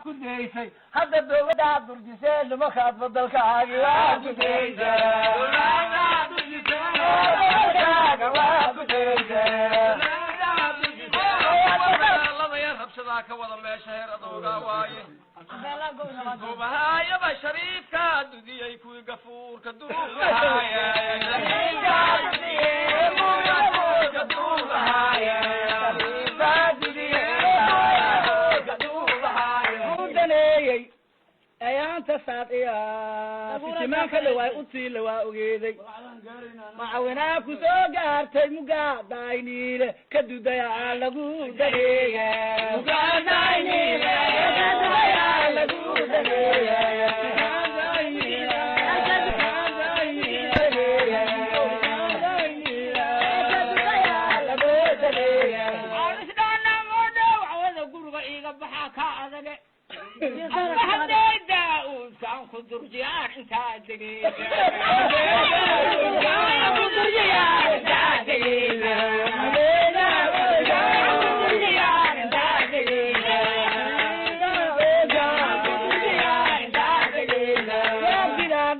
Ku daysay hadda dowladdaa durjisee nimankaad badalkaagi waa ku daysay, dalkaaga waa ku daysay. Labaya rabshadaa ka wada meesha heer adoogaa waaye duubahaayaba shariifka dudiyey kuwii gafuurka duubahaaya. Daneeyey ayaanta saadiya fitimaanka dhawaay utiila waa ogeeday macawinaa ku soo gaartay mugaadayniile ka dudayaa lagu daneeye, mugaadayaa lagu daneeye. Guriga iiga baxaa ka adage hadday daa-uudkaan ku durjiyaan intaa degeysa.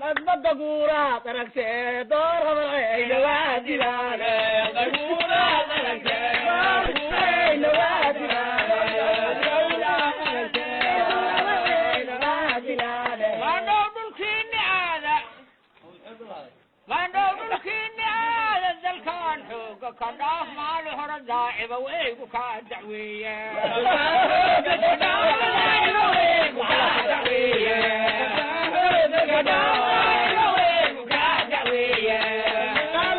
Adbada guuraad aragtee door habarceyna waa dilaan. Maandhow dhulkiini aada, maandhow dhulkiini aada, dalkaan xooga ka dhaaf maali hore daaciba weygu kaa dacweeye.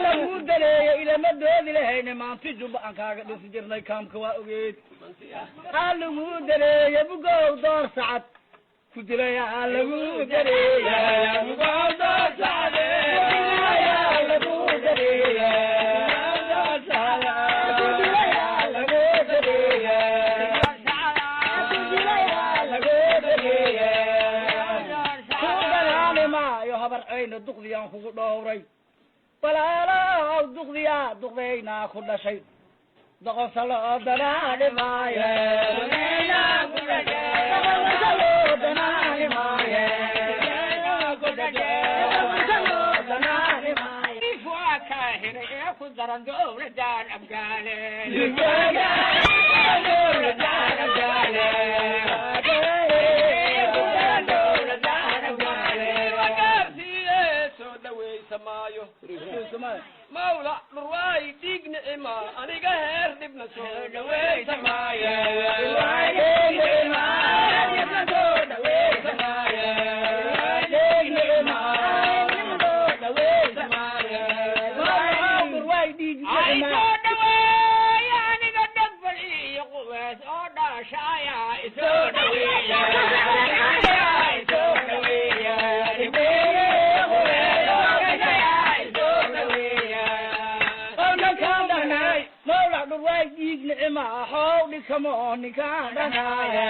Lagu daleeyo ilama doodi lahayne maanti jubba aan kaaga dhisi jirnay kaamka waa ogeed. Aa lagu daleeye bugow door sacad ku dilay, aa lagu daleeye bugow door sacad lagu daleeye, lagu daleeye, lagu daleeye. Ku dalaali maayo habar ceyna duqdiyaan kugu dhowray walaalow, duqdiyaa duqdaynaa ku dhashay doqonsalo danaani maaye, doqonsalo danaani maaye. Waa kaa hiray ee ku daran dowladaan abgaale. Gaarsiiye soo dhawaysa maayo mawla dhurwaay dhiig nicima aniga heer dhibna soo dhawaysa maaye. Ay soo dhaweeya aniga dhagbal iyo qubees oo dhaashaaya isoo dhaweeya, isoo dhaweeya. Mawlac dhurwaay dhiig nicima xow dhikamo ninkaan dhanaye.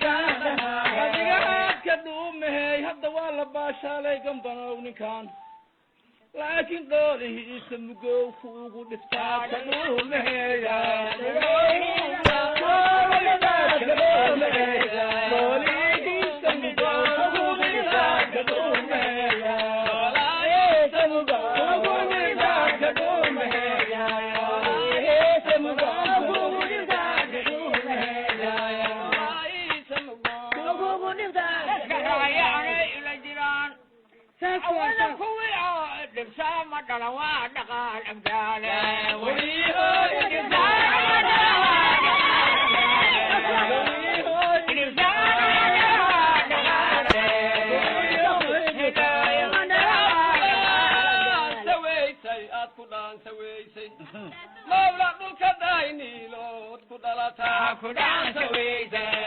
Adiga aadka dhuumahey hadda waa la baashaalay gambanow ninkaan, laakiin dhoolihiisa mugow kuugu dhiftaaka dhuumaheeya. Dhoolihiisa mugow kugu dhiftaaka dhuumaheeya. Kugu dhiftaaka dhuumaheeya. Kugu dhiftaaka dhuumaheeya. Dadka raayaanay ila jiraan awada kuwii oo dhibsaa ma dhalan waa dhaqaan abgaale. Dhaansaweysay aad ku dhaansaweysay mawla dhulka dayniilood ku dhalataa ku dhaansaweysay.